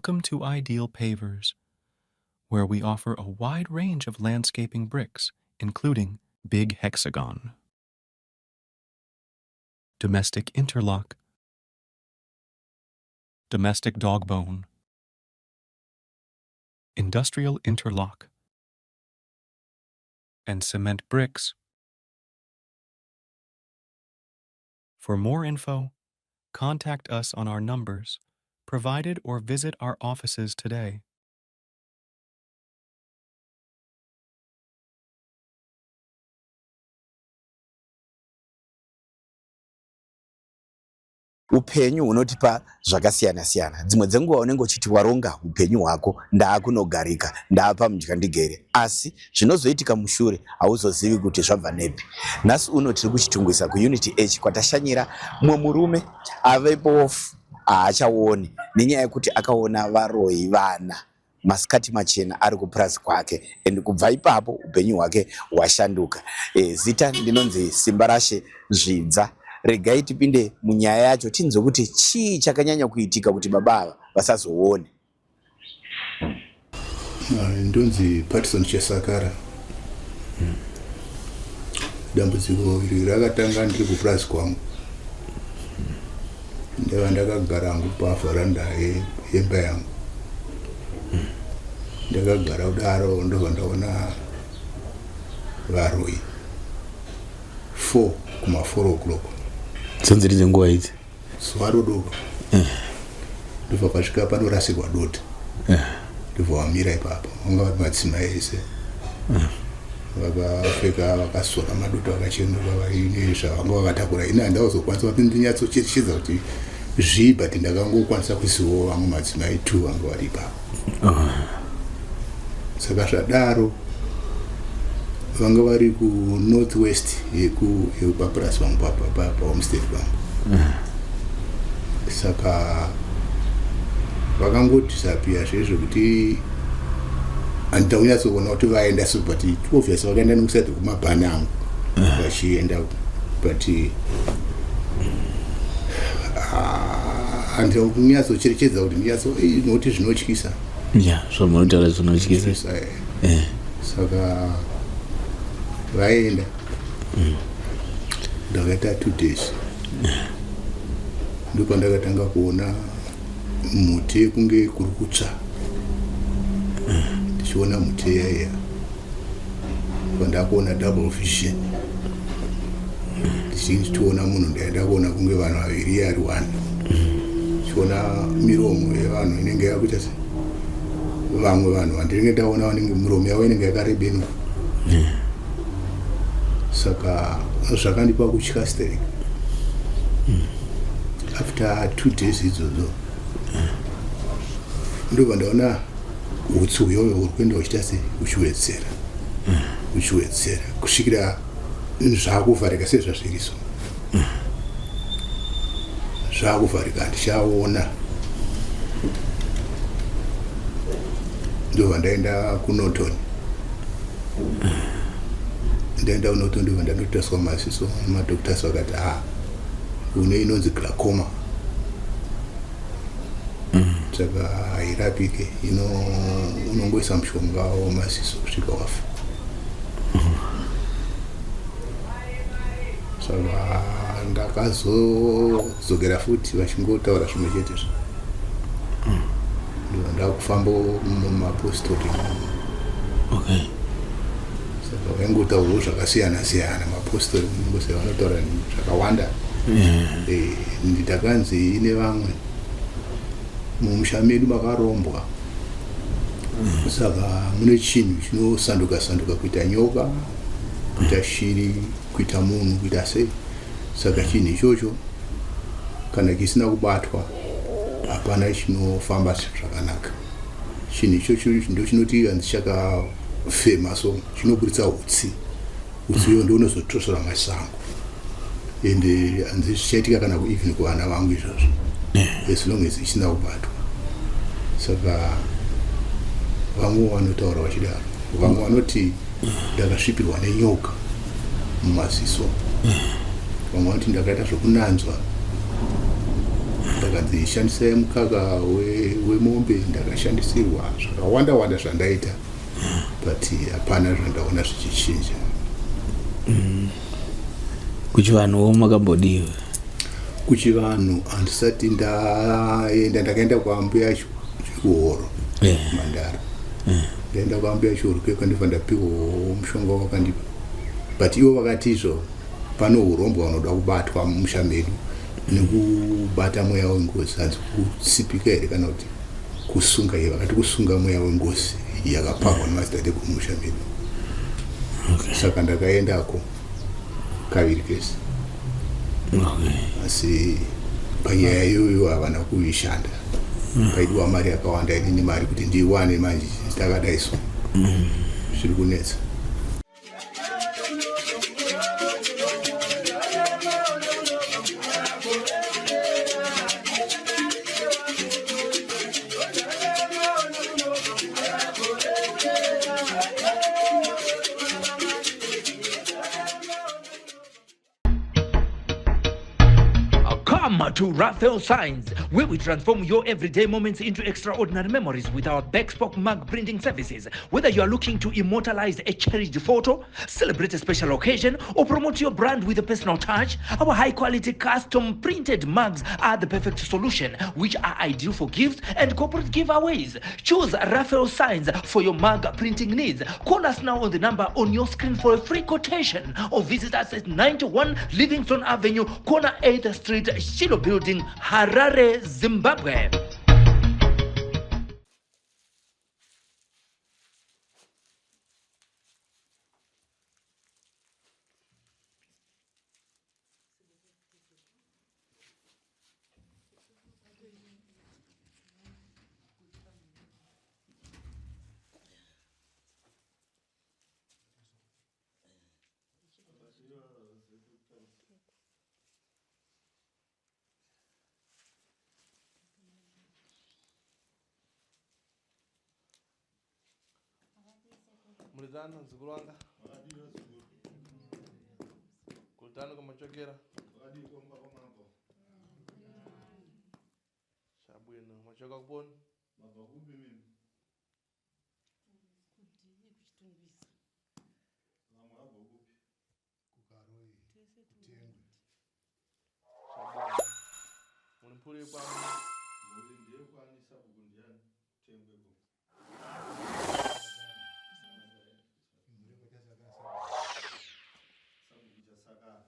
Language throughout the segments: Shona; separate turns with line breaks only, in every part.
Welcome to Ideal Pavers, where we offer a wide range of landscaping bricks, including Big Hexagon, Domestic Interlock, Domestic Dogbone, Industrial Interlock, and Cement Bricks. For more info, contact us on our numbers provided or visit our offices today.
Upenyu hunotipa zvakasiyana siyana. Dzimwe dzenguva unenge uchiti waronga upenyu hwako, ndaakunogarika, ndaapamudya ndigere, asi zvinozoitika mushure hauzozivi kuti zvabva nepi. Nhasi uno tiri kuChitungwiza kuUnity H kwatashanyira mumwe murume ave bofu haachaoni nenyaya yekuti akaona varoyi vana masikati machena ari kupurazi kwake and kubva ipapo upenyu hwake hwashanduka. E, zita ndinonzi Simbarashe Zvidza. Regai tipinde munyaya yacho tinzwe kuti chii chakanyanya kuitika kuti baba ava vasazoone.
Ah, ndonzi Patson Chesakara. Dambudziko iri rakatanga ndiri kupurazi kwangu. Ndaiva ndakagara hangu pavharanda yemba yangu. Ndakagara kudaro ndobva ndaona varoyi 4 kuma 4 o'clock.
Dzanziri dzenguva idzi?
Zuva rodoka. Eh. Ndobva pasvika panorasirwa dota. Eh. Ndobva wamira ipapo. Vanga vari madzimai ese. Eh. Vakapfeka vakasora madota vakachenuka vaine zvavanga vakatakura. Ini handawazokwanisa kuti ndinyatsocherechedza kuti zvii but ndakangokwanisa kuzivawo vamwe madzimai two vanga vari ipapo. Ah. Saka zvadaro vanga vari kunorth west yekupapurasi vangu pahomestead vangu mm. Saka vakangodisappear zve zvekuti handida kunyatsoona kuti vaenda so but obvious vakaenda nekusaidi kumabhani angu mm. Vachienda but ah, handida kunyatsocherechedza kuti ndinyatso eh, nokuti zvinotyisa.
Ya, zvamunotaura zvinotyisa
eh. eh. Saka vaenda ndakaita 2 days ndopandakatanga kuona mhuti yekunge kuri kutsva. Ndichiona mhuti iyaiya pandakuona double vision, ndichitoona munhu ndaenda kuona kunge vanhu vaviri iye ari one. Ndichiona miromo yevanhu inenge yakuita se vamwe vanhu vandinenge ndaona vanenge miromo yavo inenge yakarebenuka. Saka zvakandipa kutya sterek. After 2 days idzodzo ndobva ndaona utsi uyoyo uri kuenda uchiita se uchiwedzera, uchiwedzera kusvikira zvakuvharika sezvazviri so zvakuvharika, handichaona. Ndobva ndaenda kuNorton. Ndaenda kuNorton, ndobva ndandotariswa maziso. Madoctors vakati, "Ha, une inonzi glaucoma, saka hairapike, ino unongoisa mushonga wemaziso kusvika wafa." Saka ndakazodzokera futi vachingotaura zvimwe chetezvo. Ndobva ndakufamba mumapostori. Saka vaingotaurawo zvakasiyana siyana mapostori ngose vanotaura zvakawanda. Ndakanzi ine vamwe mumusha medu makarombwa, saka mune chinhu chinosanduka sanduka kuita nyoka, kuita shiri, kuita munhu, kuita sei. Saka chinhu ichocho kana chisina kubatwa hapana chinofamba zvakanaka. Chinhu ichocho ndo chinoti hanzi chakafema, so chinoburitsa utsi. Utsi uyo ndo unozotosora masango ende hanzi zvichaitika kana even kuvana vangu izvozvo as long as isina kubatwa. Saka vamwe vanotaura vachidaro, vamwe vanoti ndakasvipirwa nenyoka mumaziso, vamwe vanoti ndakaita zvokunanzwa. Ndakanzi shandisai mukaka wemombe we ndakashandisirwa zvakawanda wanda zvandaita but hapana zvandaona zvichichinja.
Kuchivanhuwo makambodiwa?
Kuchivanhu handisati ndaenda, ndakaenda kwambuya Chihoro Mandara. Ndaenda kwambuya Chihoro kuye kwandifa ndapiwawo mushonga wakandipa, but ivo vakati izvo pano urombwa unoda kubatwa mumusha medu nekubata mweya wengozi, hanzi kutsipika here kana kuti kusunga here, vakati kusunga mweya wengozi yakapahwa nemadzitateguru mumusha medu. Saka ndakaendako kaviri kese asi panyaya iyoyo havana kuishanda. Paidiwa mari yakawanda, inini mari kuti ndiiwane manje takadai so zviri kunetsa.
Come to Raphael Signs, where we transform your everyday moments into extraordinary memories with our bespoke mug printing services. Whether you are looking to immortalize a cherished photo, celebrate a special occasion, or promote your brand with a personal touch, our high quality custom printed mugs are the perfect solution, which are ideal for gifts and corporate giveaways. Choose Raphael Signs for your mug printing needs. Call us now on the number on your screen for a free quotation, or visit us at 91 Livingston Avenue, corner 8th Street, Shiloh Building, Harare, Zimbabwe.
Mulitano mzukuru wanga kulitano kwamachokera chabwino machoka kuponi.
Mabva kupi mimi? Vamwe vabva kupi?
Kukaroi, Kutengwe.
Chabwino muli mphuli kwanu.
Mhuri ndiyekwani? Sabhuku ndiani Kutengweko? Sabhuku Chasakara.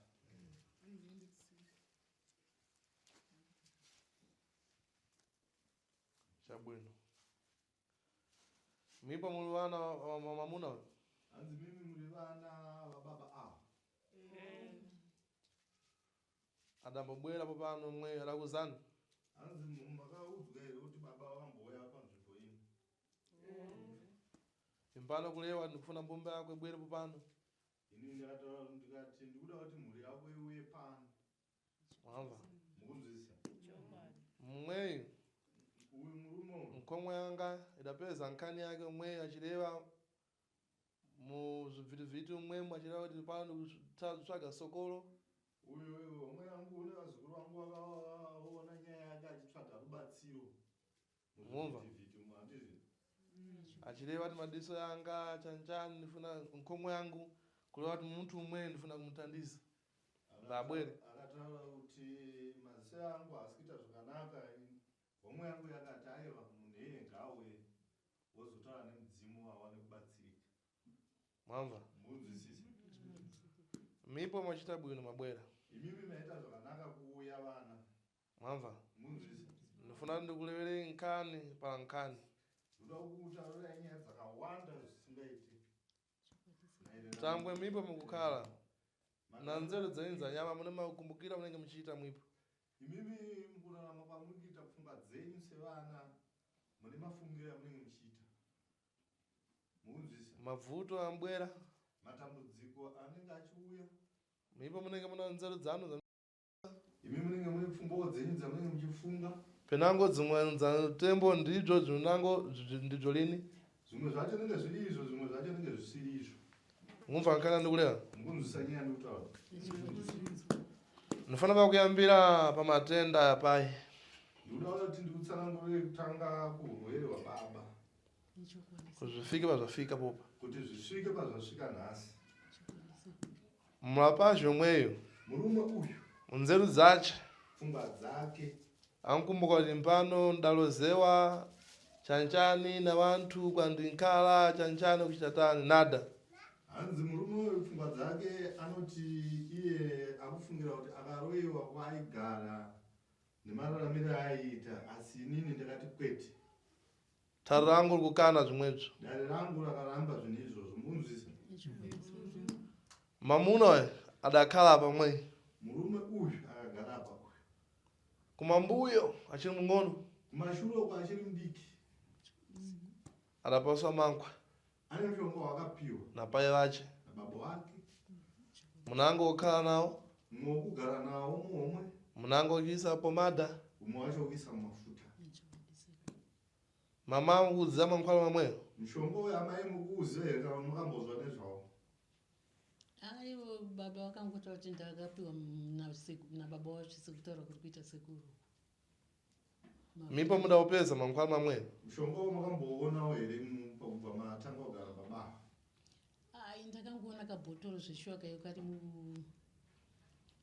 Chabwino mipo muli wana wa mamuna uyu?
Hanzi mimi muri vana vababa ava?
Adambobwera popano mweyo adakuzani?
Hanzi makaudzwa here kuti baba vambouya panzvimbo ino?
Impano kulewa ndikufuna mbumba yako ibwere popano.
Ini ndakataura ndikati ndikuda kuti mhuri yako iuye pano.
Mwamva?
Mukunzwisisa?
Mweyo
Uyu murume uyu
nkhomwe yanga idapeza nkhani yake mweyo achileva mu zvibvitivhiti umwemo achileva kuti pano ndikutsvaga sokolo.
Uyu homwe yangu nevazukuru vangu vakaona nyaya yake achitsvaga rubatsiro.
Mumva?
Muzvivhitivhiti umu, handizvi?
Achileva kuti madiso yanga chanchani ndifuna nkhomwe yangu kuleva kuti munthu umweyo ndifuna kumuthandiza. Ndabwere.
Akataura kuti maziso angu haasi kuita zvakanaka, homwe yangu yakati aiwa, munhu iyeye ngaauye wozotaura nemudzimu awane kubatsirika.
Mwamva?
Munzwisisa?
Mipo mwachita bwino mabwera.
Imimi maita zvakanaka kuuya vana.
Mwamva?
Munzwisisa?
Ndifuna ndikulevere nkhani pa nkhani.
Ndoda kutaurirai nyaya dzakawanda zvisingaiti maererano.
Tambwe mipo mukukhala na nzeru dzenyu za nyama mune makumbukira munenge muchiita mwipo.
Imimi mukurarama kwamuri kuita, pfungwa dzenyu sevana mune mafungiro amunenge muchiita, mukunzwisisa?
Mavuto ambwera.
Matambudziko anenge achiuya.
Mipo munenge muna nzeru dzanu
Imi munenge mune pfungwawo dzenyu dzamunenge muchifunga.
Penango dzimwe dza tembo ndibyo zvinango ndibyo lini.
Zvimwe zvacho nenge zviri izvo, zvimwe zvacho nenge zvisiri izvo.
Mumva nkhani ndikuleva?
Mukunzwisisa nyaya ndikutaura?
Ndifuna pakuyambira pamatenda apai.
Ndikuda kuti ndikutsanangurire kutanga kuurwere hwababa.
Kuti zvisvike pazvasvika popa.
Kuti zvisvike pazvasvika nhasi.
Murapazhe umweyo.
Murume uyu.
Munzeru dzache.
Pfungwa dzake.
Ankumbuka kuti mpano ndalozewa chanchani navantu kwandinkhala chanchani kuchitatani nada.
Hanzi murume uyu pfungwa dzake anoti iye akufungira kuti akaroyiwa kwaaigara nemararamire aaiita asi inini ndakati kwete.
Dare rangu rikukana zvimwezvo.
Dare rangu rakaramba zvinhu izvozvo mukunzwisa.
Mamuna uyu adakhala pamwe.
Murume uyu akagara apa uyu.
Kumambuyo achiri mung'ono.
Kumashure uko achiri mudiki.
Adapaswa mankwa.
Ane mushonga waakapiwa.
Napai vache.
Nababa wake.
Munango wokhala nawo.
Mumwe wokugara nawo muhomwe.
Munango wokuisa pomada.
Umwe wacho wokuisa mumafuta.
Mama mukuziva mankhwala mamweyo?
Mushonga uyu amai mukuuziva here kana makambozwa nezvawo?
Aiwo baba vakangotaura kuti ndakapiwa nababa wacho sekutaura kuri kuita sekuru.
Mipo muda kupeza mankhwala mamweyo?
Mushonga uyu makambouonawo here kubva matanga kugara baba?
Ai, ndakangoona kabhotoro zveshuwa kayo kari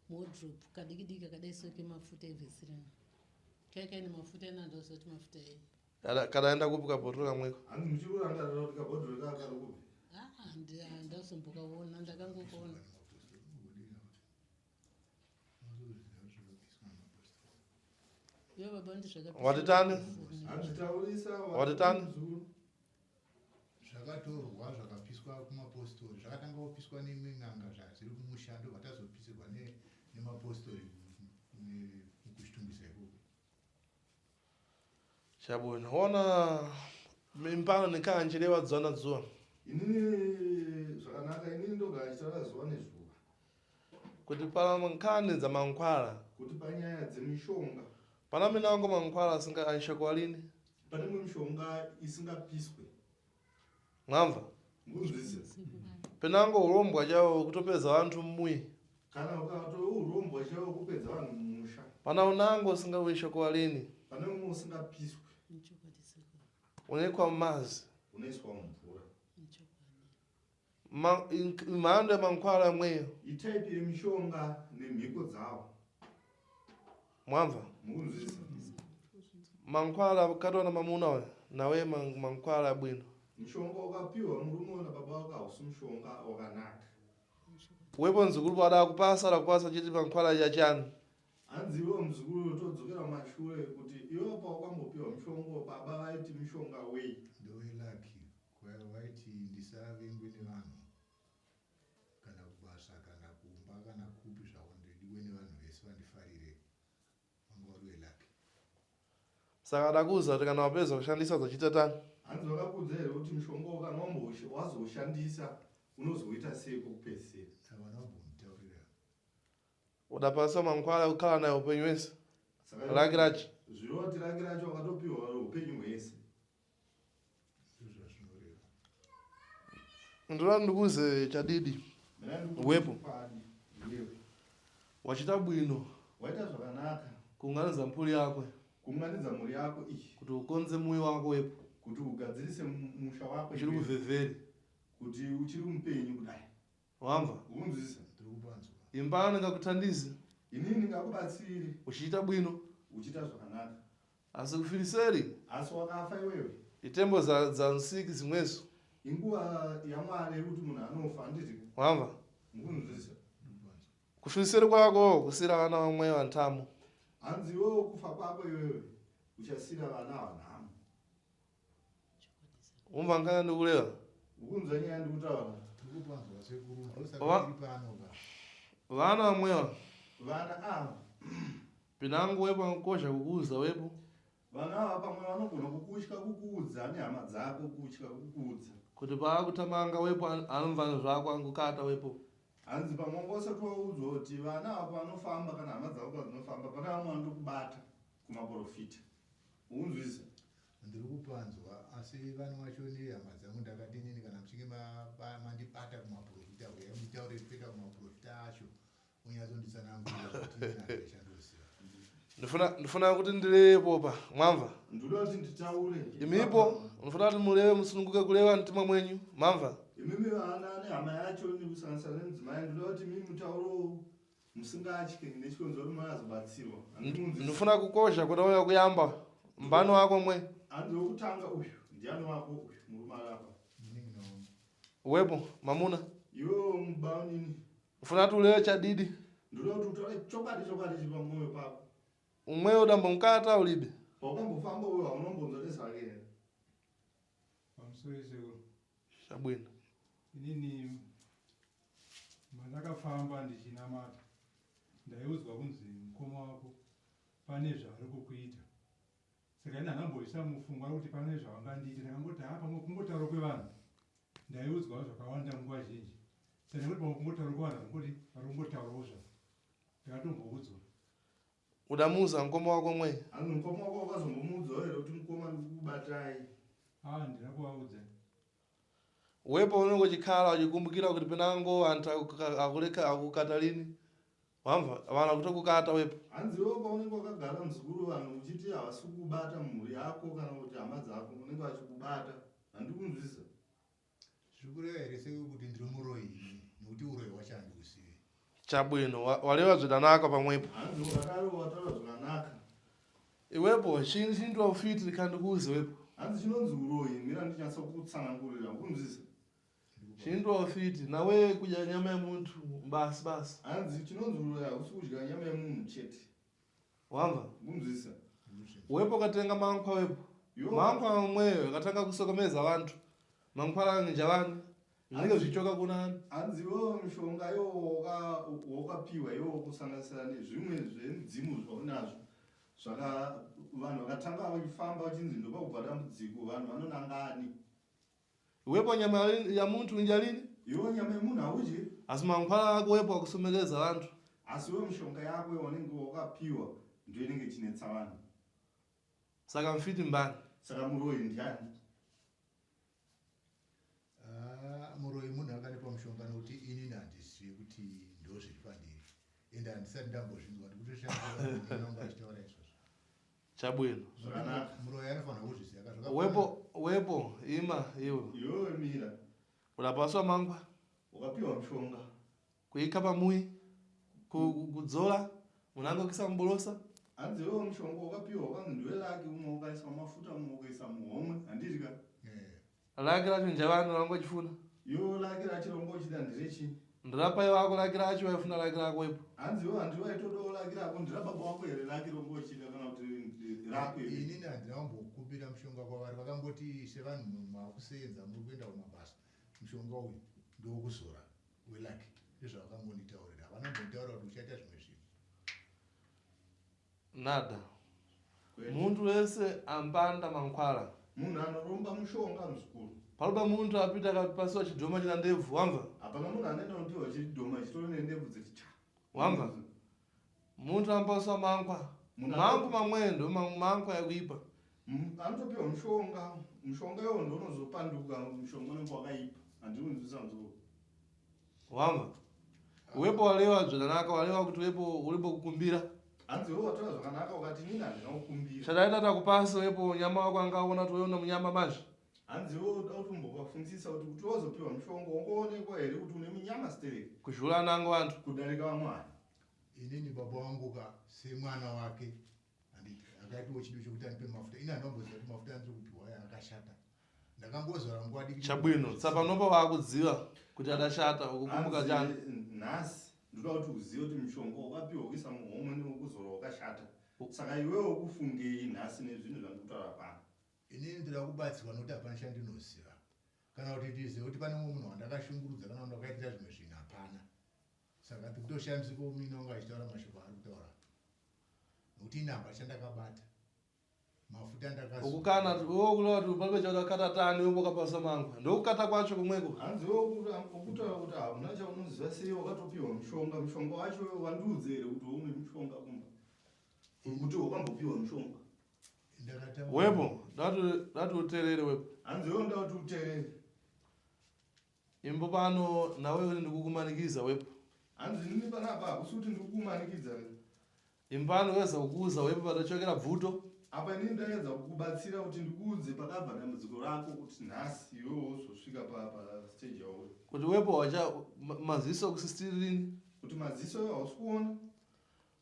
muwardrobe kadiki diki kakadai so kemafuta eVaseline. Kai kaine mafuta ena handaziva kuti mafuta ei.
Kadaenda kupi kabhotoro kamweko?
Hanzi muchiri kurangarira kuti kabhotoro kaka kari kupi?
Ah, handazombokaona, ndakangokaona. Ivo baba vandi zvakapiswa.
Watitani?
Hanzi taurisa.
Watitani?
Zvakatorwa zvakapiswa kumapostori, zvakatanga kupiswa neimwe n'anga zvazviri kumusha, ndobva tazopisirwa nemapostori kuchitumbisa ikoko.
Chabwino. Ona mimpano nikanjirewa zuva nazuva.
Inini zvakanaka, inini ndogara ndichitaura zuva nezuva.
Kuti pana nkhani dza mankhwala.
Kuti panyaya dzemishonga.
Pana minango mankhwala asinga anshoko alini.
Pane imwe mishonga isingapiswe.
Mwamva?
Mukunzwisisa?
Penango urombwa chawo kutopedza vantu mumuyi.
Kana ukatove urombwa chaiwo kupedza vanhu mumusha.
Pana unango usingawishoko alini.
Pane umwe usingapiswe.
Unoikwa mumazi.
Unoiswa mumvura.
Mhando yemankhwala amweyo.
Itype yemishonga nemhiko dzawo.
Mwamva?
Mukunzwisisa?
Mankhwala katona mamuna uyu nawe mankhwala abwino.
Mushonga ukapiwa murume uyu nababa wako hausi mushonga wakanaka.
Wepo mzukuru adakupasa adakupasa chiti mankhwala yachani.
Hanzi iwewe muzukuru todzokera kumashure kuti iwewe pawakambopiwa mushonga baba vaiti mushonga wei?
Ndowe lucky vaiti ndisavengwe nevanhu kana kubasa kana kumba kana kupi zvako, ndidiwe nevanhu vese vandifarire, vanga vari welucky.
Saka adakuudza kuti kana wapedza kushandisa uzochiita tani?
Hanzi vakakuudza here kuti mushonga uyu kana wazoushandisa unozoita sei kwekupedzisira?
Havana kumbonditaurira.
Udapasa mankhwala ekukhala naye upenyu wese.
Saka
Lucky racho.
Zvireva kuti lucky racho wakatopiwa upenyu hwese.
Ndozvazvinoreva.
Ndoda ndikuuze chadidi.
Mina ndikuudze
Wepo.
chokwadi, iwewe.
Wachita bwino.
Waita zvakanaka.
Kuunganidza mphuri yako.
Kuunganidza mhuri yako iyi.
Kuti ukonze muyi wako wepo.
Kuti ugadzirise musha wako.
Uchiri kuvhevheri.
Kuti uchiri mupenyu kudai.
Wamva?
Unzwisa.
Ndiri kupanzwa.
Imba ndingakuthandize.
Inini ndingakubatsire.
Uchiita bwino.
Uchiita zvakanaka.
Asi kufiriseri.
Asi wakafa iwewe.
Itembo za za nsiki zimwezo.
Inguva yaMwari yekuti munhu anofa handiti?
Wamva?
Mukunzwisa.
Kufiriseri kwako kusira vana vamwe vantamo.
Hanzi iwewe kufa kwako iwewe uchasira vana vanhamo.
Umva ngana ndikureva.
Ukunzwa nyaya ndikutaura.
Ndiri kupanzwa sekuru, ndosaka ndiri pano ka.
Vana vamwewa.
Vana ava.
Pinangu wepo angakosha kukuudza wepo.
Vana ava pamwe vanogona kukutya kukuudza nehama dzako kutya kukuudza.
Kuti paakutamanga wepo anomva zvako angokata wepo.
Hanzi pamwe wanga usati waudzwa kuti vana ava pavanofamba kana hama dzako padzinofamba pane vamwe vanotokubata kumaporofita. Ukunzwisisa?
Ndiri kupanzwa asi vana vacho nehama dzangu ndakati inini kana muchinge mandibata kumaporofita uyai munditaure toenda kumaporofita acho unyatsonditsanangurira kuti inini handichandoziva.
Ndifuna kuti ndilevepo pa mwamva.
Ndoda kuti nditaure.
Imipo ndifuna kuti muleve musununguke kuleva mtima mwenyu mamva.
Imimi vana nehama yacho nekusanganisira nemudzimai ndoda kuti imi mutauro musingatye nechikonzero kuti mazobatsirwa.
Ndifuna kukozha kuda uya kuyamba mbano wako mwe.
Hanzi wekutanga uyu ndiani wako uyu murume ari apa.
Wepo mamuna.
Iwewe mubaunini.
Ndifuna kuti uleve chadidi.
Ndoda kuti utaure chokwadi chokwadi chiri pamwoyo pako.
Umwe udambo mukata ulibe.
Paukambofamba uyo haunombonzwa nezvake here?
Pamusoro sekuru.
Chabwino.
Inini mandakafamba ndichinamata ndaiudzwa kunzi mukoma wako pane zvaari kukuita saka ini handamboisa mupfungwa kuti pane zvavangandiita ndakangoti haa pamwe kungotaura kwevanhu ndaiudzwa zvakawanda nguva zhinji saka ndangoti pamwe kungotaura kwevanhu varikungoti vari kungotaurawo zvavo ndakatomboudzwa.
Udamuudza mukoma wako mwe?
Hanzi mukoma wako wakazombomuudzawo here kuti mukoma ndikukubatai?
Haa handina kuvaudza.
Wepo unenge uchikhala uchikumbukira kuti penango anthu akuleka akukata lini wamva vanhu akutokukata wepo.
Hanzi iwewe paunenge wakagara muzukuru vanhu uchiti havasi kukubata mumhuri yako kana kuti hama dzako unenge vachikubata handikunzwisa.
Zviri kureva here sekuru kuti ndiri muroyi ini nekuti uroyi hwacho handiuzivi.
Chabwino walewa zvidanaka pamwepo.
Hanzi ukadaro wataura zvakanaka.
Iwepo chini chinitwa ufiti kandikuuze wepo.
Hanzi chinonzi uroyi mira ndinyatso kutsanangurira ukunzwisa.
Chinitwa ufiti nawe kudya nyama yemuntu basi basi.
Hanzi chinonzi uroyi hausi kudya nyama yemunhu chete.
Wamva?
Kunzwisa.
Wepo katenga mankhwa wepo. Mankhwa amweyo akatanga kusokomeza vantu. Mankhwa ange njavani. Zvinenge zvichoka kuna ani?
Hanzi iwewe mishonga iwowo wakapiwa iwowo kusanganisira nezvimwe zvemidzimu zvaunazvo zvaka vanhu vakatanga vachifamba vachinzi ndopakubva dambudziko vanhu vanonangani.
Iwepo nyama yamuntu unja lini?
Iwe nyama yemunhu haudyi.
Asi mankhwala ako wepo akusomeleza vantu.
Asi iwe mishonga yako yaunenge wakapiwa ndiyo inenge ichinetsa vanhu.
Saka mfiti mbani?
Saka muroyi ndiani?
Ah, muroyi munhu akanipa mushonga nokuti inini handizivi kuti ndozviri pandiri ende handisati ndambozvinzwa ndikutoshandisa achitaura izvozvo.
Chabwino.
Zvakanaka.
Muroyi anofanira kuzviziva ka zvakafanana.
Wepo wepo ima iwe.
Iwewe mira.
Unapaswa mangwa.
Ukapiwa mushonga.
Kuika pamuyi. Kudzola unangokisa mubolosa.
Hanzi iwewe mushonga ukapiwa ukanzi ndiwe laki umwe ukaisa mafuta umwe ukaisa muhomwe handiti ka?
Laki racho njavani ranga uchifuna?
Iwe laki racho ranga uchida nderechii?
Ndirapai wako laki racho waifuna laki rako wepo.
Hanzi iwe handi waitodawo laki rako ndirababa wako here laki ronga uchida kana kuti rako here?
Inini handina kumbokumbira mushonga kwavari vakangoti sevanhu makusenza muri kuenda kumabasa mushonga uyu ndowokuzora welaki ndozvavakangonditaurira havana kumbonditaurira kuti uchaita zvimwe zvinhu.
Nada. Muntu wese ambanda mankwala.
Munhu anoromba mushonga muzukuru.
Paloba muntu apita akapasiwa chidhoma china ndebvu wamva?
Hapana munhu anoenda unopiwa chidhoma chitori nendebvu dziti cha.
Wamva? Muntu ambaswa mankwa. Manku mamwendo mankwa yakuipa.
Anotopiwa mushonga, mushonga iwo ndo unozopanduka mushonga unenge wakaipa. Handikunzwisa muzukuru.
Wamva? Wepo walewa zvakanaka walewa kuti wepo ulipo kukumbira.
Hanzi wewe wataura zvakanaka ukati inini handina kukumbira.
Chadaita takupasa wepo nyama wako angaona kuti wewe una munyama manje.
Hanzi iwe uda kuti umbovafunzisa kuti kuti wazopiwa mushonga wangoonekwa here kuti une munyama stereki.
Kuzhula nango vantu.
Kudarika vamwe vanhu.
Inini baba wangu ka semwana wake handiti akaitiwo chido chekuti andipe mafuta ini handamboziva kuti mafuta andiri kupiwa aya akashata ndakangozora nguva diki
Chabwino tsapanopa vakudziva kuti adashata ukukumbuka chani.
Nhasi ndoda kuti uzive kuti mushonga wakapiwa kuisa muhomwe newekuzora wakashata saka iwewe ukufungei nhasi nezvinhu zvandikutaura pano.
Inini ndoda kubatsirwa nokuti hapana chandinoziva kana kuti ndizive kuti pane mumwe munhu wandakashungurudza kana kuti ndakaitira zvimwe zvinhu hapana saka ndikutoshamisika mumina wangu achitaura mashoko aari kutaura nokuti ini hapana chandakabata mafuta ndakazo
Ukukana iwe kureva kuti palibe chauda kukata tani iwe wakapasa mangwa ndokukata kwacho kumweko.
Hanzi iwe ukutaura kuti hamuna chaunoziva sei wakatopiwa mushonga mushonga wacho wandiudze here kuti une mushonga kumba kuti wakambopiwa mushonga.
Wepo dati uterere wepo.
Hanzi iwe ndoda kuti uterere.
Imbo pano nawe ndikukumanikidza wepo.
Hanzi inini panapa hakusi kuti ndikukumanikidza.
Imbani weza kukuuza wepo patachokera bvuto.
Apa inini ndaedza kukubatsira kuti ndikuudze pakabva dambudziko rako kuti nhasi iwewe wozosvika pastage yauri.
Kuti wepo wacha maziso kusisitirini.
Kuti maziso iwe hausi kuona.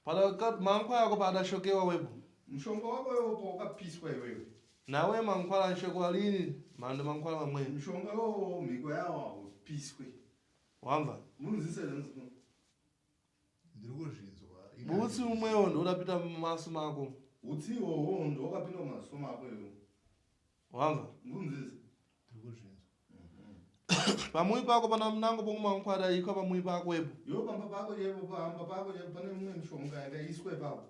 Pada mankwaya ako paadashokewa wepo.
Mushonga wako iwewe pawakapiswa iwewe.
Nawe mankwala anshokewa lini mhando mankwala mamwe.
Mushonga iwowo mhiko yawo haupiswe.
Wamva?
Munzise zvanzi.
Ndiri kuzvinzwa.
Butsi umwewo ndodapita mumaso mako.
Utsi iwowo ndowakapinda mumaso mako iwe.
Wamva?
Munzise.
Ndiri kuzvinzwa.
Pamui pako pana munango pomwe mankwada ikwa pamui pako epo.
Iwe pamba pako chaipo pamba pako chaipo pane mumwe mishonga yakaiswa ipapo.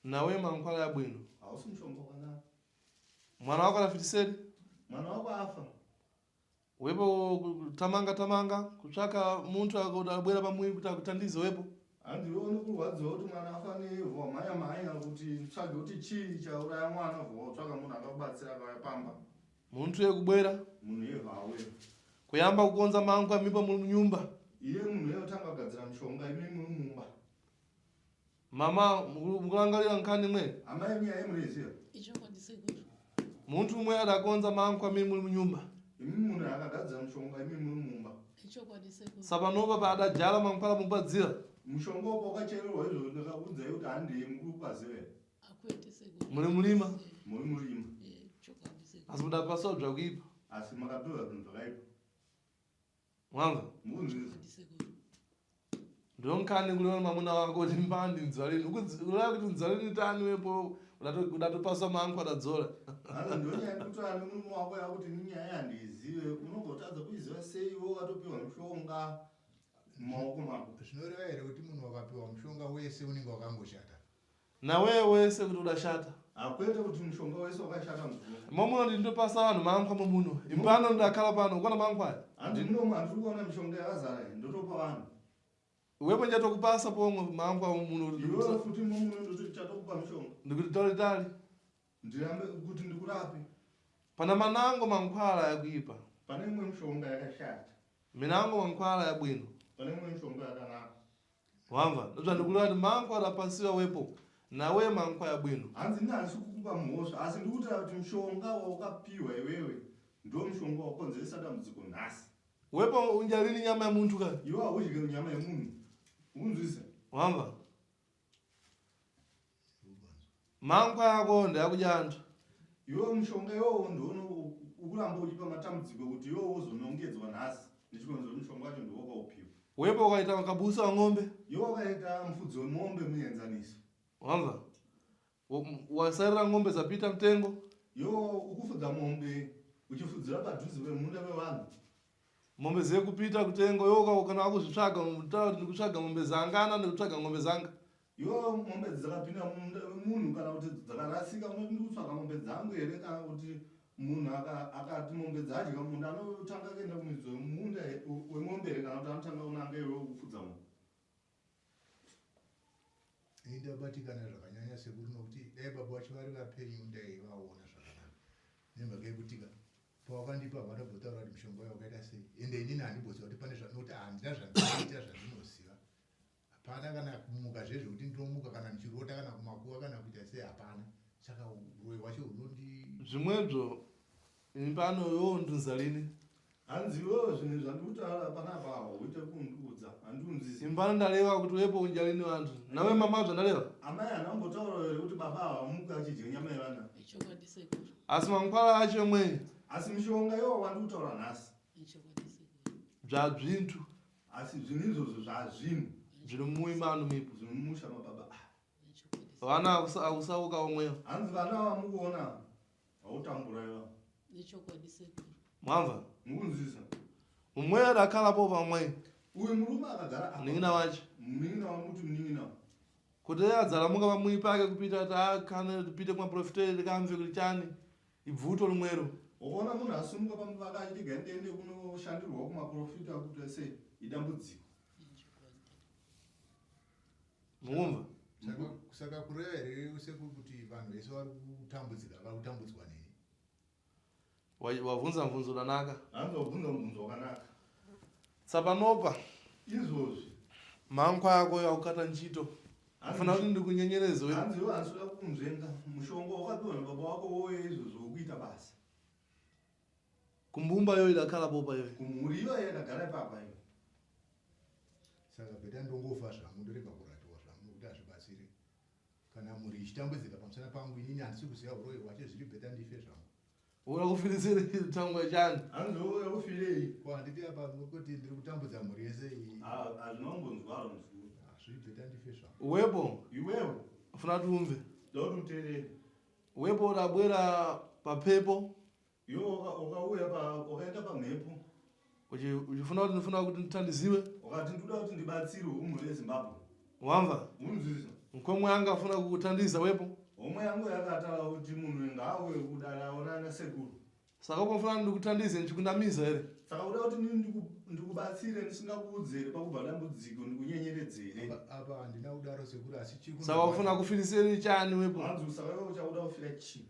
Nawe mankwala yabwino.
Hausi mushonga wakanaka.
Mwana wako anafitiseri?
Mwana wako afa.
Wepo tamanga tamanga kutsvaka muntu akabwera pamui kuti akutandize wepo.
Hanzi iwe unokurwadziwa kuti mwana afa nevhu wamhanya mhanya kuti tsvage kuti chii chauraya mwana vhu watsvaka munhu akakubatsira akauya pamba.
Muntu yekubwera.
Munhu yevhu auya.
Kuyamba kukonza mangwa mipa munyumba.
Iye munhu yotanga kugadzira mishonga imi muri mumba.
Mama mukurangarira nkhani mwe.
Amai nyaya munoiziva.
Ichokwadi sekuru.
Muntu umwe adakonza mankwa mimi muri munyumba.
Imi munhu akagadzira mushonga imi muri mumba.
Ichokwadi sekuru.
Sapanopa paadajala mankwala mukupadzira.
Mushonga upo wakachererwa izvo ndakakuudzai kuti handei muri kupaziva.
Akwete sekuru.
Muri murima.
Muri murima.
Chokwadi sekuru.
Asi mudapaswa zvakuipa.
Asi makapiwa zvinhu zvakaipa.
Mwamva?
Mukunzwisa.
Chokwadi sekuru.
Ndonkhani kuliona mwamuna wako kuti mbandi nzwalini. Ukulaya kuti nzwalini tani wepo udatopaswa mankwa adadzora.
Hanzi ndonyaya yekutora nemurume wako yakuti inyaya yandizive unogotadza kuiziva sei iwe wakatopiwa mushonga mumaoko mako.
Zvinoreva here kuti munhu wakapiwa mushonga wese unenge wakangoshata?
Nawe wese kuti udashata.
Hakwete kuti mushonga wese wakashata muzukuru.
Momuno ndindopasa vanhu mankwa momuno. Impano ndakhala pano ukona mankwa aya.
Hanzi munomu handiri kuona mishonga yakazara iyi ndotopa vanhu.
Wepo ndichatokupasa pomwe mankwa muno.
Iwewe futi momuno ndotochatokupa mishonga.
Ndikuti tali tali.
Ndirambe kuti ndikurape.
Pana manango mankhwala yakuipa.
Pane imwe mishonga yakashata.
Minango mankhwala yabwino.
Pane imwe mishonga yakanaka.
Wamva? Ndozvandikuti mankwa adapasiwa wepo. Nawe mankwa yabwino.
Hanzi ini handisi kukupa mhosva asi ndikutaura kuti mushonga waukapiwa iwewe ndo mushonga wakonzeresa dambudziko nhasi.
Wepo unjalini nyama yemuntu ka?
Iwe haudyi nyama yemunhu. Unzwisa?
Wamva? Mankwa yako ndeyakudya anthu.
Iwe mushonga iwowo ndouno ukuramba uchipa matambudziko kuti iwewo uzonongedzwa nhasi nechikonzero mushonga wacho ndiwo wakaupiwa.
Wepo ukaita kabusa wa ng'ombe.
Iwe wakaita mufudzi wemombe muenzaniso.
Wamva? Wasarira ng'ombe zapita mtengo.
Iwe ukufudza mombe uchifudzira padhuze pemunda wevanhu.
Mombe dzekupita kutengo iwe kana wakuzvitsvaga utaura kuti ndikutsvaga mombe zangana ndikutsvaga ng'ombe zanga.
Iwe mombe dzakapinda mumunda wemunhu kana kuti dzakarasika unoti ndikutsvaga mombe dzangu here kana kuti munhu akati mombe dzadya munhu anotanga kuenda kumidzi wemunda wemombe here kana kuti anotanga kunanga iwe kufudza mombe.
Ini ndabatikana zvakanyanya sekuru nokuti dai baba vacho vari vapenyu ndaivaona zvakanaka. Nemhaka yekuti ka pawakandipa havana kumbotaura kuti mushonga uyu wakaita sei. Ende inini handimboziva kuti pane zvanokuti handina zvandinoita zvandinoziva. Hapana kana kumuka zvezvo kuti ndinomuka kana ndichirota kana kumakuva kana kuita sei hapana. Saka uroyi hwacho hunondi
Zvimwebzo pano iwewo ndunza lini.
Hanzi iwewe zvinhu zvandikutaura panapa hauite kundiudza handiunzisi.
Impano ndalewa kuti wepo unjalini vantu. Nawe mama zvandalewa.
Amai handina kumbotaura here kuti baba havamuki achidya nyama yevana.
Ichokwadi sekuru.
Asi mankwala acho mwe.
Asi mishonga iwo wandikutaura nhasi.
Ichokwadi sekuru.
Zvazvintu.
Asi zvinhu izvozvo zvazvinhu.
Zviri muimano mipo.
Zviri mumusha mababa.
Vana akusauka umwewo.
Hanzi vana vamukuona hautambura iva.
Ichokwadi sekuru.
Mwamva?
Mukunzwisa.
Mumwe adakalapo pamwe.
Uyu murume akagara apa.
Munin'ina wacho.
Munin'ina wamuti munin'ina.
Kuti adzala muka pamwe pake kupita kuti akane tipite kumaprofiteri tikamve kuti chani ibvuto rimwero.
Ukaona munhu asimuka pamba pake achiti gai ndiende kunoshandirwa kumaprofita kuti sei idambudziko.
Mukumva?
Saka kureva here sekuru kuti vanhu vese vari kutambudzika vari kutambudzwa neni?
Wabvunza mubvunzo wakanaka.
Hanzi wabvunza mubvunzo wakanaka.
Tsapanopa
Izvozvi
mankwa ako yakukata ntchito. Ufana kuti ndikunyenyereze wepo.
Hanzi iwe handisi kuda kukunzvenga. Mushonga wakapiwa nababa wako woye izvozvo wokuita basa.
Kumbumba iyoyo idakhala popa iyoyo.
Kumhuri iyoyo yakagara ipapa iyo.
Saka bheta ndongofa zvangu ndorega kurapiwa zvangu nekuti hazvibatsiri. Kana mhuri ichitambudzika pamusana pangu inini handisi kuziva huroyi hwacho zviri bheta ndife zvangu.
Unoda kufirisirei tangwe chani?
Hanzi unoda kufirei?
Ko handiti apa kuti ndiri kutambudza mhuri yese iyi.
Hazvina kumbonzwaro muzukuru.
Zviri bheta ndife zvangu.
Wepo.
Iwewe.
Funa tiumve.
Ndoda kuti uteerere.
Wepo udabwera paphepo.
Iwe wakauya pa wakaenda pamhepo.
Uchifuna kuti ndifuna kuti ndithandiziwe.
Wakati ndoda kuti ndibatsirwe kumhuri yeZimbabwe.
Wamva?
Unzwisa.
Nkomwe yanga afuna kukuthandiza wepo.
Homwe yangu yakataura kuti munhu ngaawe kudare aonana sekuru.
Saka ukamufuna ndikuthandize ndichikundamiza here?
Saka uda kuti nini ndikubatsire ndisingakuudze here pakubva dambudziko ndikunyenyeredze here?
Apa handina kudaro sekuru asi chiri
Saka ufuna kufiriseni chani wepo?
Hanzi saka iwe uchakuda kufira chii?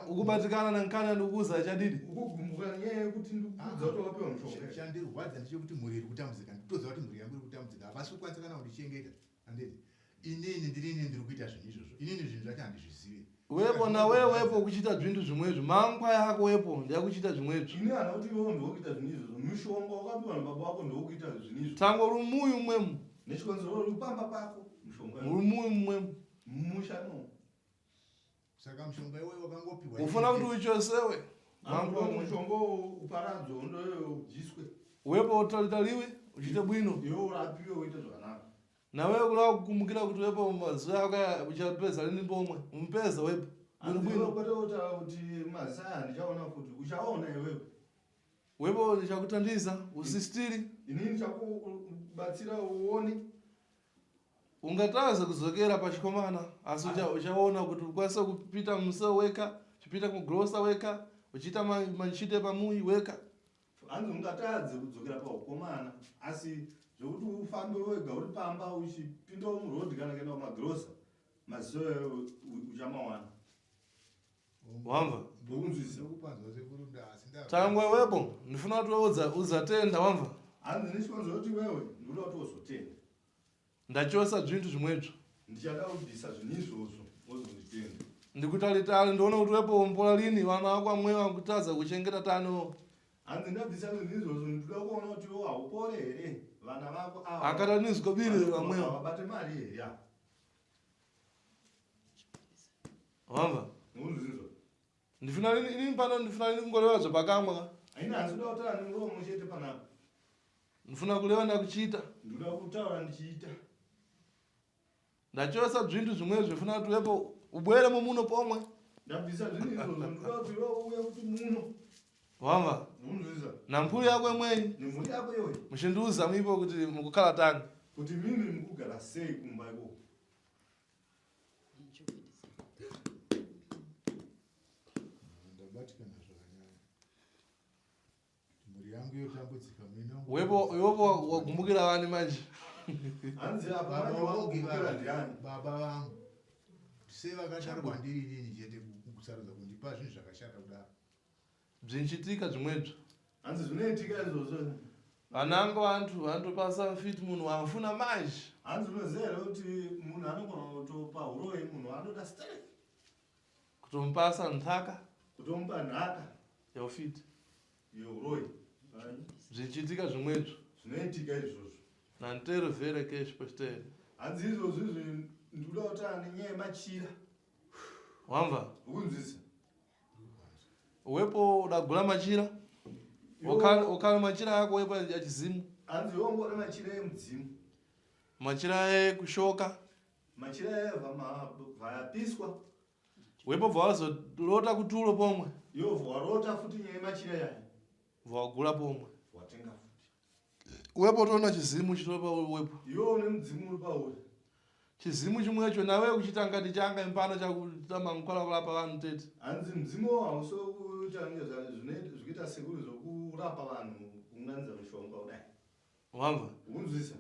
Ukubatikana nankana ndikukuudza chadidi?
Ukugumbuka nenyaya yekuti ndikukuudza kuti wakapiwa mushonga.
Chandirwadza ndechekuti mhuri iri kutambudzika ndikutoziva kuti mhuri yangu iri kutambudzika havasi kukwanisa kana kundichengeta handiti inini ndirini ndiri kuita zvinhu izvozvo inini zvinhu zvacho handizvizive
Wepo nawe wepo kuchiita zvinhu zvimwezvo mangwa yako wepo ndiyakuchiita zvimwezvo.
Ini hana kuti iwewe ndokuita zvinhu izvozvo mushonga wakapiwa nababa wako ndokuita zvinhu izvozvo.
Tango rumuyu mwemu.
Nechikonzero uri pamba pako mushonga.
Rumuyu mwemu.
Mumusha no.
Saka mushonga iwoyo wakangopiwa.
Ufuna kuti uchosewe.
Mangwa mushonga uparadzwe undoyo ubviswe.
Wepo utalitaliwe uchiite bwino.
Iwe urapiwe uite zvakanaka.
Nawewe kuda kukumbukira kuti wepo mazuva ako aya uchapedza rini pomwe umupedza wepo bwino bwino.
Kwete kutaura kuti mazisa aya handichaona futi uchaona iwewe.
Wepo ndichakutandiza usistiri.
Inini ndichakubatsira uone.
Ungataza kuzokera pachikomana asi uchaona kuti ukwanisa kupita museo weka uchipita kugrosa weka uchiita manchite pamuyi weka.
Hanzi ungatadze kudzokera pahukomana asi zvekuti ufambe wega uri pamba uchipindawo muroad kana kuenda kumagirosa maziso iwayo uchamawana.
Wamva?
Ndokunzwisisa.
Tangwe wepo ndifuna kuti wewe uzatenda wamva?
Hanzi nechikonzero kuti wewe ndikuda kuti uzotenda.
Ndachosa zvintu zvimwezvo.
Ndichada kubvisa zvinhu izvozvo wozonditenda.
Ndikutalitali ndione kuti wepo mpola lini vana vako amwe vakutadza kuchengeta tano.
Hanzi ndabvisa zvinhu izvozvo ndikuda kuona kuti iwe haupore here vana vako ava.
Akata nizikobiri vamwewo.
Havabate mari here ya.
Wamva?
Unozvinzwa.
Ndifuna lini inini pano ndifuna lini kungoreva zvapakamwa ka.
Haina hanzi kuda kutaura nemuromo chete panapa.
Ndifuna kureva ndakuchiita.
Ndikuda kutaura ndichiita.
Ndachosa zvintu zvimwe zvifuna kuti wepo ubwere mumuno pomwe.
Ndabvisa zvinhu izvozvo ndikuda kuti iwe uuye kuti muno.
Wamva?
Unozvinzwa.
Namhuri yako imweni.
Nemhuri yako iyoyi.
Muchindiudza muipo kuti mukukhala tani.
Kuti mimi mukugara sei kumba ikoko.
Ndabatikana zvakanyanya. Mhuri yangu yotambudzika mina.
Wepo iwepo wagumbukira vani manje.
Hanzi apa
Baba
manje
vangu
wakugumbukira ndiani?
Baba vangu. Sei vakadaro kwandiri inini chete kusarudza kundipa zvinhu zvakashata kudaro.
Zvinchitika zvimwezvo.
Hanzi zvinoitika izvozvo.
Vanango vantu vanotopasa mfiti munhu wamfuna manje.
Hanzi unoziva here kuti munhu anogona kutopa huroyi munhu anoda strength.
Kutomupasa nhaka.
Kutomupa nhaka.
Yeufiti.
Yehuroyi.
Zvichiitika zvimwezvo.
Zvinoitika izvozvo.
Nantero vhere kesh postere.
Hanzi izvozvo izvi ndikuda kutaura nenyaya yemachira.
Wamva?
Ukunzwisa.
Wepo udagura machira. Okana machira ako wepo achizimu.
Hanzi wongora machira emudzimu.
Machira ekushoka.
Machira eva vayapiswa.
Wepo bva wazorota kutulo pomwe.
Iwo warota futi nyaya yemachira yaya.
Bva wagura pomwe.
Watenga futi.
Wepo toona chizimu chitori pawepo.
Iwe une mudzimu uri pauri.
Chizimu chimwecho nawe kuchita ngati changa impano chakuita mankwala kurapa vanhu tete.
Hanzi mudzimu hausi wekuita zvikuita sekuru zvokurapa vanhu kuunganidza mishonga kudai.
Wamva?
Unzwisa.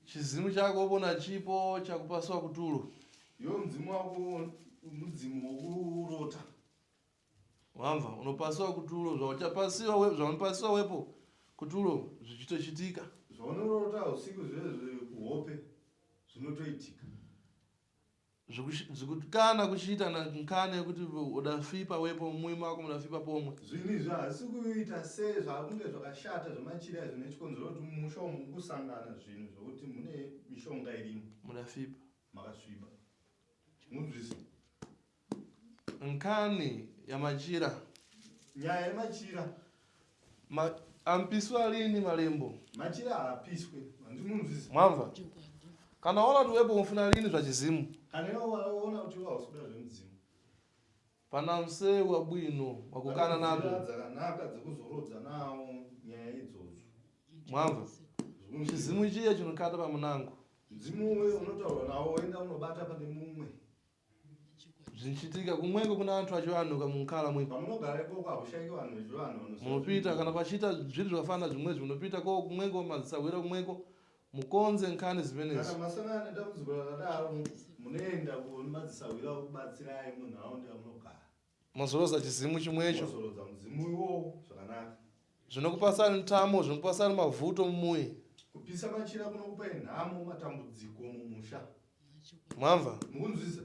Chizimu chako wopona chipo chakupaswa kutulo.
Iwe mudzimu wako mudzimu wokurota.
Wamva? Unopasiwa kutulo zvauchapasiwa zvaunopasiwa wepo kutulo zvichitochitika.
Zvaunorota usiku zvezve kuhope. Zvinotoitika.
Kana kuchiita nkani yekuti udafipa wepo mumwi mako mudafipa pomwe.
Zvinhu izvi hazvisi kuita sei zvakunge zvakashata zvemachira izvi nechikonzero kuti mumusha umu mukusangana zvinhu zvokuti mune mishonga irimo.
Mudafipa.
Makasviba. Munzwisa.
Nkani yamachira.
Nyaya yemachira.
Ma, ampiswa lini malembo?
Machira haapiswe. Handimunzwisa.
Mwamva? Kana waona kuti wepo unofuna lini zvachizimu.
Kana iwe waona kuti iwe hausi kuda zvemudzimu.
Pana mseu wabwino wakukana
Nzira
napo.
dzakanaka dzekuzorodza nawo nyaya idzodzo.
Mwamva? Chizimu chiye chinokata pamunango.
Mudzimu uwe unotaurwa nawo woenda unobata pane mumwe.
Zvinchitika kumweko kuna anthu achivanhu kamunkhala mwipo.
Pamunogara ikoko haushaiki vanhu vechivanhu vanoziva
Munopita kana pachiita zvinhu zvakafanana zvimwezvi munopita ko kumweko madzisahwira kumweko mukonze nkhani zimenezi.
Kana masangana nedambudziko rakadaro munoenda kumadzisahwira okubatsirai munharaunda yamunogara.
Mozorodza chizimu chimwecho.
Mozorodza mudzimu iwowo zvakanaka.
Zvinokupasani ntamo, zvinokupasani mavuto mumuyi.
Kupisa machira kunokupai nhamo matambudziko mumusha.
Mwamva?
Mukunzwisa?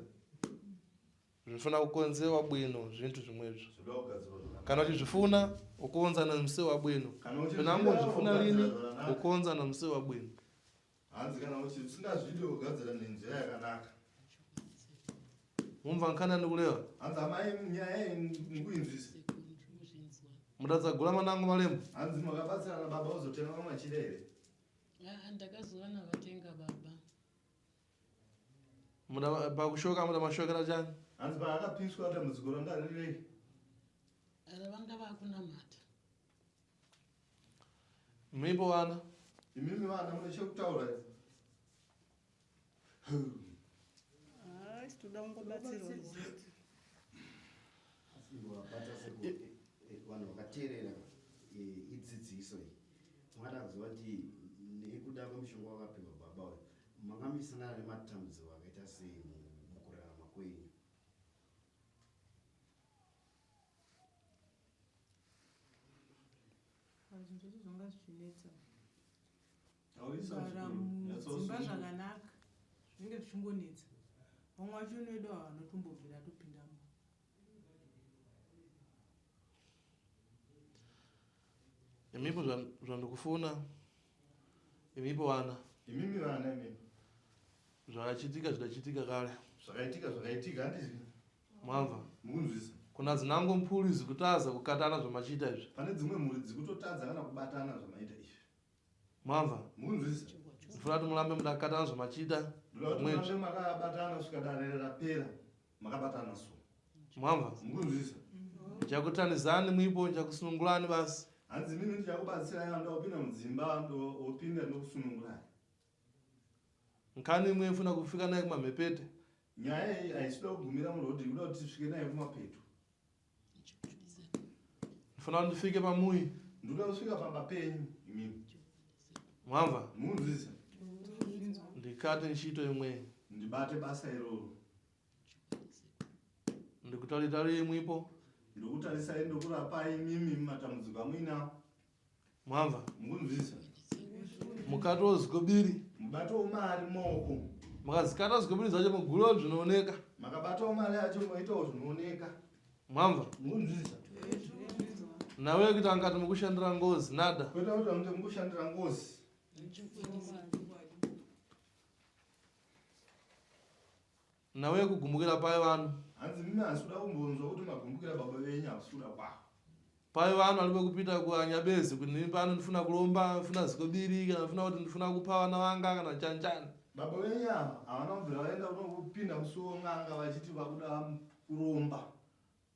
Zvinofana kukonzewa bwino zvinthu zvimwezvo.
Zvoda kugadzirwa zvakanaka.
Kana uchizvifuna ukonza na mseu wabwino.
Kana uchizvida,
Penango uzvifuna
ugadzira
lini
zvakanaka.
ukonza na mseu wabwino.
Hanzi kana usingazvidi kugadzira nenzira yakanaka.
Mumva nkhani ndikulewa.
Hanzi amai nyaya iyi mukuinzwisa.
Mudadzagula manango malembo.
Hanzi makabatsirana baba uzotenga machira here?
Aa, ndakazowana vatenga baba.
Muda pakushoka muda mashokera chani.
Hanzi paakapiswa dambudziko ranga rirei?
Vanga vakunamata.
Mipo vana.
Imimi vana mune chekutaura here?
Hayi, toda kungobatsirwa.
Wabata sekuti vanhu vakateerera idzidziso iyi makada kuziva kuti nekuda kwemushonga wakapiwa baba uyu mangamisangana nematambudziko akaita sei mukurarama kwenyu?
Zvinhu zvacho zvanga zvichinetsa.
Taurisa
Kugara
muzukuru.
mudzimba zvakanaka zvinenge zvichingonetsa. Vamwe vacho unoida vanotombobvira atopindamo.
Imipo zvandikufuna. Imipo vana.
Imimi vana imimi.
Zvakachitika zvidachitika kare.
Zvakaitika zvakaitika handizvi.
Mwamva?
Mukunzwisa.
Kuna dzinango mphuri zikutaza kukatana zvamachiita izvi.
Pane dzimwe mhuri dzikutotadza kana kubatana zvamaita izvi.
Mwamva?
Mukunzwisa.
Ndifuna kuti mulambe mudakatana zvamachiita.
Ndoda kuti
Zvimwezvi.
murambe makabatana kusvika dare rapera. Makabatana so.
Mwamva?
Mukunzwisa.
Ndichakutanizani mwipo, ndichakusunungulani basi.
Hanzi mimi ndichakubatsirai vanoda kupinda mudzimba wopinda ndokusunungurai.
Nkhani imwe ifuna kufika naye kumamhepete.
Nyaya iyi haisida kugumira murodhi ikuda kuti tisvike nayo kumapeto.
Ndifuna kuti ndifike pamuyi.
Ndoda kusvika pamba penyu imimi.
Mwamva?
Mukunzwisa.
Ndikate ntchito imwe.
Ndibate basa iroro.
Ndikutalitali imwipo.
Ndokutarisai ndokurapai imimi mumatambudziko amuinawo.
Mwamva?
Mukunzwisa.
Mukati zikobiri.
Mubatowo mari mumaoko.
Mukazikata zikobiri zacho mugulo zvinooneka.
Makabatawo mari yacho moitawo zvinooneka.
Mwamva?
Mukunzwisa.
Nawe kuti angati mukushandira ngozi nada.
Kwete kuti ange mukushandira ngozi.
Nawe kugumbukira pai vanhu.
Hanzi mimi handisi kuda kumbonzwa kuti magumbukira baba venyu hakusi kuda kwavo.
Pai vanhu alibe kupita kuanyabezi kuti ndini pano ndifuna kulomba, ndifuna zikobiri, kana ndifuna kuti ndifuna kupa vana vanga kana chanchani.
Baba venyu ava havana kubvira vaenda kunopinda musuwo n'anga vachiti vakuda kuromba.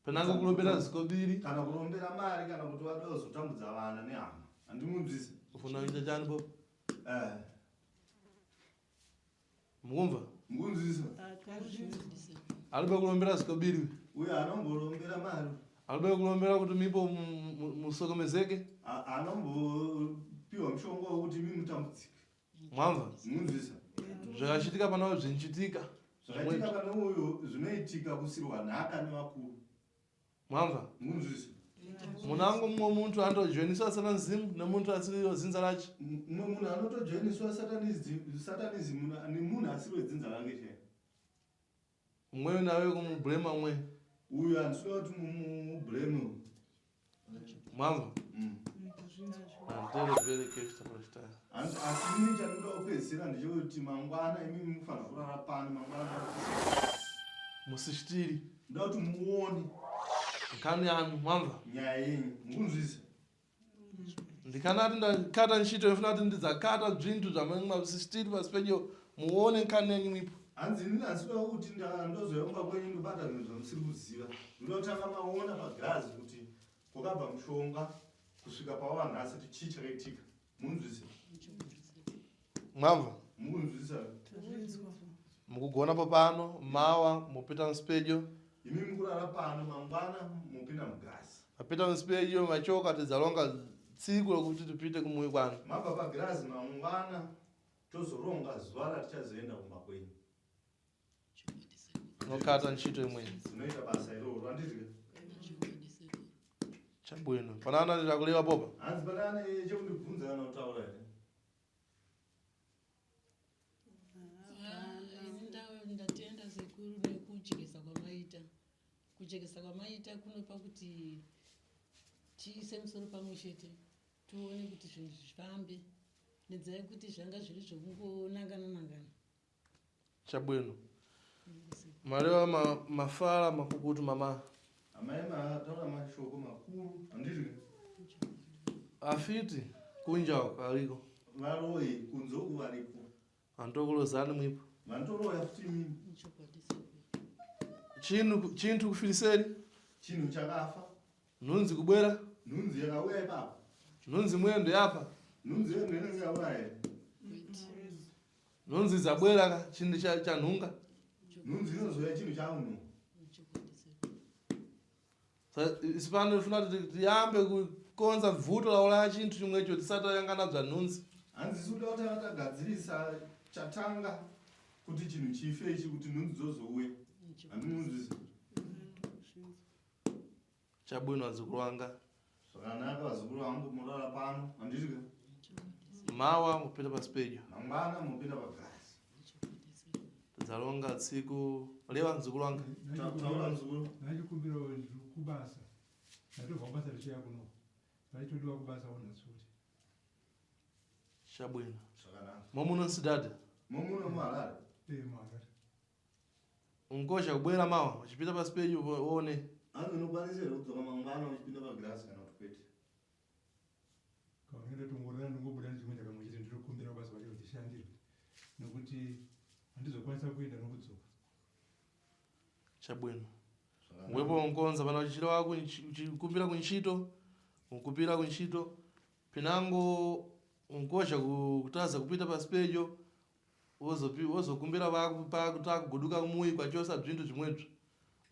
Penango kulombera zikobiri.
Kana kurombera mari kana kuti vada kuzotambudza vana nehama. Handimunzwisi.
Ufuna kuita chani popo?
Eh.
Mukumva?
Mukunzwisa.
Alibe kulombera zikobiri.
Uyo anomboromberera mari.
Alibe kulombera kuti mipo musokomezeke.
Anombopiwa mushonga wekuti imi mutambudzike.
Mwamva?
Munzwisa.
Zvakachitika pano zvinchitika.
Zvakaitika pane uyu zvinoitika kusirwa nhaka nevakuru.
Mwamva?
Munzwisa.
Munango mumwe muntu anotojoiniswa satanism nemuntu asiri wedzinza racho.
Mumwe munhu anotojoiniswa satanism nemunhu asiri wedzinza rake chaiye.
Mumweyo nawe kumublema mwe.
Uyu handisikuda kuti mumubleme uyu.
Mambo. Very very careful.
Asi ini chandinoda kupedzisira ndechekuti mangwana imimi mufanira kurara pano mangwana
musisitiri.
Ndoda kuti muone
nkhani yanu mwamva
nyaya yenyu mukunzwisa.
Ndikanati ndakata ntchito ifuna kuti ndidzakata bzinthu zvamasisitiri pasi pedyo muone nkhani yenyu mwipo.
Hanzi inini handisikuda kuti ndozouya kwenyu ndobata zvinhu zvamusiri kuziva. Ndoda kutanga maona pagirazi kuti kwakabva mushonga kusvika pawava nhasi kuti chii chakaitika. Munzwisa?
Mwamva?
Mukunzwisa?
Mukugona popano mawa mupita musipedyo.
Imi mukurara pano mangwana mupinda mugirazi.
Mapita musipedyo machoka tidzalonga tsiku lokuti tipite kumuyi kwanu.
Mabva pagirazi mangwana tozoronga zuva ratichazoenda kumba kwenyu.
Tinokata ntchito imweni.
Tinoita basa iroro handiti?
Chabwino. Panana nditakulewa popa.
Hanzi panana chekundibvunza kana kutaura here?
Ini ndatenda sekuru nekujekesa kwamaita. Kujekesa kwamaita kunopa kuti tiise musoro pamwe chete tione kuti zvinhu zvifambe nenzira yekuti zvanga zviri zvekungonangana nangana.
Chabwino. Malewa mafala makukutu mama.
Amai mataura mashoko makuru handiti?
Afiti kunja uko aliko.
Varoyi kunze uku variko.
Antokulozani mwipo.
Vanotoroya futi imimi.
Chinhu chinthu kufiliseri.
Chinhu chakafa.
Nhunzi kubwera.
Nhunzi yakauya ipapo.
Nhunzi mwendo yapa.
Nhunzi yendo inenge yauraya here?
Nhunzi dzabwera ka chinhu chanhunga.
Nhunzi inozouya chinhu chaunhu.
Isu pano tifuna kuti tiyambe kukonza bvuto laulaya chinthu chimwecho tisati tayangana bza nhunzi.
Hanzi isu kuda kutanga tagadzirisa chatanga kuti chinhu chife ichi kuti nhunzi dzozouya. Handimunzwisa.
Chabwino vazukuru vanga.
Zvakanaka vazukuru vangu murara pano handiti ka?
Mawa mupinda pasi pedyo.
Mangwana mupinda pagirazi.
Tidzalonga tsiku lewa mzukuru wanga.
Taura mzukuru.
Ndachikumbira kubasa. Ndatobva kubasa ndichiuya kuno. Vaitodiwa kubasa nhasi futi.
Chabwino.
Zvakanaka.
Momuno nsidade.
Momuno muHarare.
Eh muHarare.
Unkosha kubwera mawa uchipita pasi pedyo uone.
Hanzi unokwanisa here kudzoka mangwana uchipinda pagirazi kana kuti kwete?
Kaunenge tongorora ndingobuda ndichimwe kamwe chete ndinokumbira kubasa kwacho kuti ndishandirwe nekuti handizokwanisa kuenda nokudzoka.
Chabwino. Wepo nkonza pana uchichira wako uchikumbira kuntchito, ukumbira kuntchito, pinango unkosha kutaza kupita pasi pedyo wozokumbira pakuguduka muyi kwachosa bzinthu zvimwebzo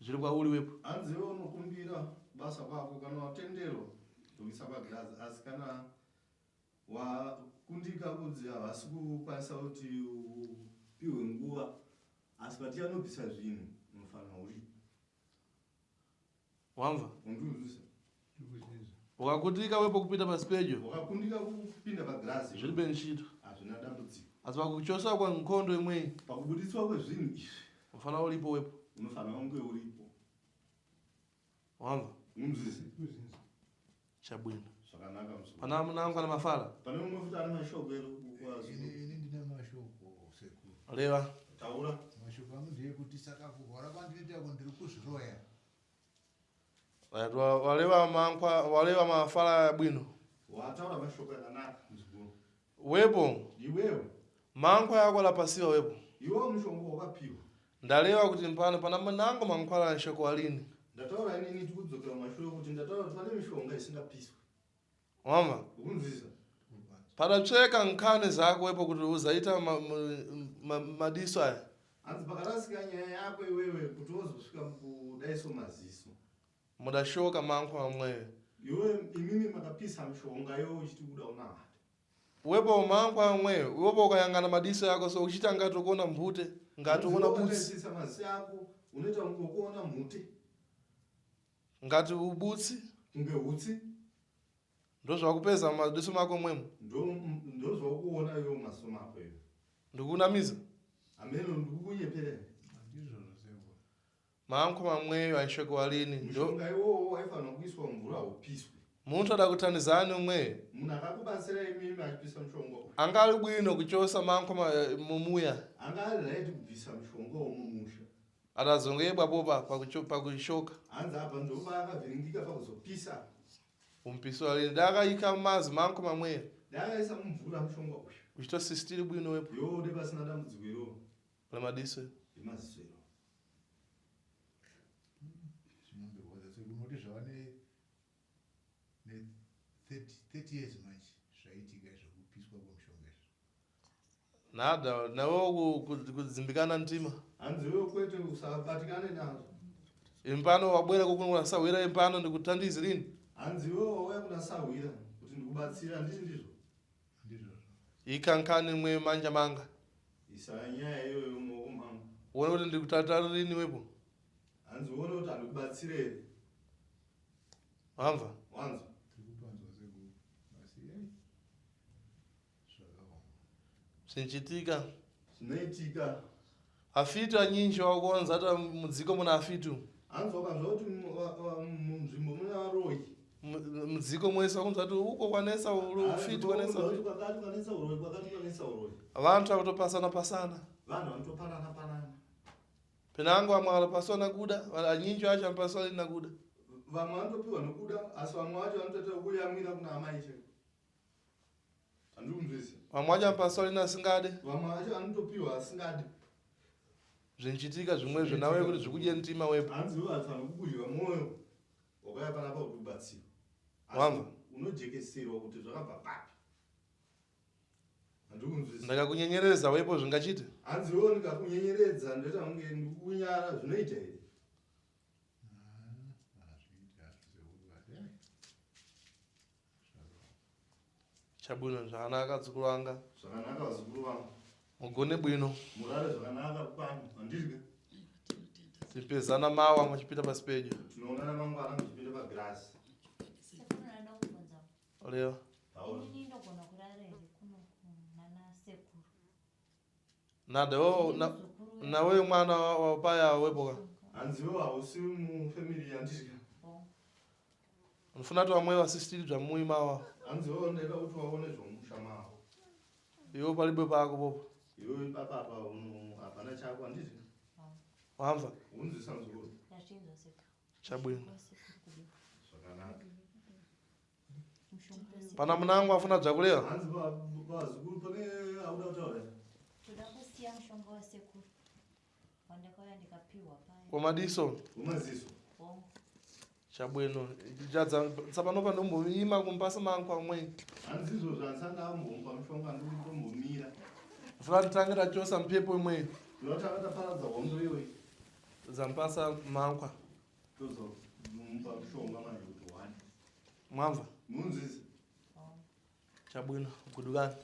zviri kwauri wepo.
Hanzi iwe unokumbira basa kwako kana watenderwa kuisa pagirazi asi kana wakundika kunzi havasi kukwanisa kuti upiwe nguva asi patichanobvisa zvinhu unofanira uripo.
Wamva?
Undinzwisa?
Ukakundika wepo kupinda pasi pedyo.
Wakakundika kupinda pagirazi.
Zviri ntchito.
Hazvina dambudziko.
Asi pakuchosa kwa nkhondo imweyi.
Pakubuditswa kwezvinhu izvi.
Unofanira uripo wepo.
Unofanira kunge uripo.
Wamva?
Unzwise?
Chabwino.
Zvakanaka muzukuru.
Pana munangu kana mafala?
Pane mumwe futi ane mashoko ero kwazukuru.
Ini ndine mashoko sekuru.
Leva.
Taura.
Mashoko angu ndeyekuti saka kurwara kwandinoita uku ndiri kuzviroya.
Walewa mankwa, walewa mafala ya bwino.
Wataura mashoko akanaka muzukuru.
Wepo.
Iwewe.
Mankwa yako alapasiwa wepo.
Iwewe mushonga wakapiwa.
Ndalewa kuti mpano pana munango mankwala nshoko alini.
Ndataura inini tikudzokera mumashure kuti ndataura kuti pane mishonga isingapiswi.
Wamva?
Ukunzwisa?
Padatsveka nkhani zako wepo kuti uzaita madiso aya.
Hanzi pakarasika nyaya yako iwewe kuti wozosvika mukudaiso maziso.
Mudashoka mankhwa amweyo.
Iwe imimi makapisa mishonga iwe uchiti kuda unamata.
Wepo mankhwa amweyo, iwepo ukayangana madiso yako so uchita ngati ukuona mphute, ngati ukuona butsi.
Ukatarisisa maziso ako unoita kunge ukuona mhute.
Ngati ubutsi.
Kunge hutsi.
Ndozvakupeza mumadiso mako mwemo.
Ndozvakuona iwe mumaziso mako iwe.
Ndikunamiza.
Hameno ndikukunyeperera.
Ndizvozvo sekuru.
Manko mamweyo aishoko walini.
Mushonga iwowo waifanira kuiswa mvura upiswe.
Muntu ada kutandizani umwe.
Munhu akakubatsira imimi achipisa mushonga uyu.
Anga ari bwino kuchosa manko mumuya.
Anga ari right kubvisa mushonga womumusha.
Atazongebwa popa pakushoka.
Hanzi apa ndopaakavhiringika pakuzopisa.
Umpiso alini ndakaika mazi manko mamweyo.
Ndakaisa mumvura mushonga uyu.
Uchitosistiri bwino wepo.
Yo de pasina dambudziko iroro.
Ramadiso.
Yemaziso iroro.
Zvinondirwadza sekuru nokuti zvava ne ne 30 years manje zvaitika zvekupiswa kwemushonga izvi.
Nada nawe kudzimbikana mtima.
Hanzi iwe kwete usabatikane nazvo.
Impano wabwera kukunura sahwira impano ndikutandizi lini.
Hanzi iwe wauya kuna sahwira kuti ndikubatsira handiti ndizvo?
Ndizvozvo.
Ikankani mwe manja manga.
Isa nyaya iyoyo mumaoko mangu.
Uone kuti ndikutatari lini wepo.
Hanzi uone kuti handikubatsire here.
Wamva?
Wanzwa.
Tiri kupanzwa sekuru. Asi ei zvakaoma.
Zvinchitika.
Zvinoitika.
Afitu anyinji wakuonza ata mudziko muna afitu.
Hanzi wakanzwa kuti munzvimbo mune varoyi.
Mudziko mwese wakunzwa kuti uko kwanetsa ufitu kwanetsa.
Kwakati kwanetsa uroyi, kwakati kwanetsa uroyi.
Vantu vakutopasana pasana.
Vanhu vanotopanana panana.
Penango vamwe vanopaswa nakuda, anyinji vacho vanopaswa nakuda.
Vamwe vanotopiwa nokuda, asi vamwe vacho vanotoita kuyamwira kuna amai chaiko. Handikunzwisa.
Vamwe vacho vanopaswa lini asingade.
Vamwe vacho vanotopiwa asingade.
Zvinchitika zvimwezvo nawe kuti zvikudye mtima wepo.
Hanzi iwe hatifanira kukudya mwoyo wakauya panapa kuti ubatsirwe.
Wamva?
Unojekeserwa kuti zvakabva papi. Handikunzwisa.
Ndakakunyenyereza wepo zvingachite.
Hanzi iwe ndikakunyenyeredza ndoita kunge ndikukunyara zvinoita here?
Hazviiti hazvo sekuru asi ei zvakaoma.
Chabwino zvakanaka dzukuru vanga.
Zvakanaka vazukuru vangu.
Mugone bwino.
Murare zvakanaka pano handidyi.
Tipezana mawa muchipinda pasi pedyo.
Tinoonana mangwana muchipinda pagirasi.
Sekuru ndinoda kubvunza.
Leo.
Inini ndogona kurara here kuno nana sekuru?
Nada wo nawe mwana wapaya wepoka.
Hanzi iwe hausi mufamily yandidya.
Ndifuna kuti vamwe vasisitiri zvamuimawa.
Hanzi iwe ndaida kuti waone zvomusha mavo.
Iwe palibe pako popo.
Iwe ipapapa uno hapana chako handidyi.
Wamva?
Unzwisa muzukuru.
Ndazvinzwa sekuru.
Chabwino.
Sekuru kudii?
Zvakanaka.
Mushonga wesekuru.
Pana munangu afuna dzakulewa.
Hanzi vazukuru pane auda kutaura.
Toda kusiya mushonga wasekuru wandakauya ndikapiwa paya.
Wamadiso.
Wemaziso.
Hongu.
Chabwino. Jadza tsapanopa ndomboima kumpasa mangu amwe.
Hanzi izvozvo handisati ndambomupa mushonga ndikutombomira.
Funa titange tachosa mpepo imwe.
Tinotanga taparadza hondo iyoyi.
Zampasa mankwa.
Tozomupa mushonga manje kuti one.
Mwamva?
Munzwisa.
Chabwino. Gudukani.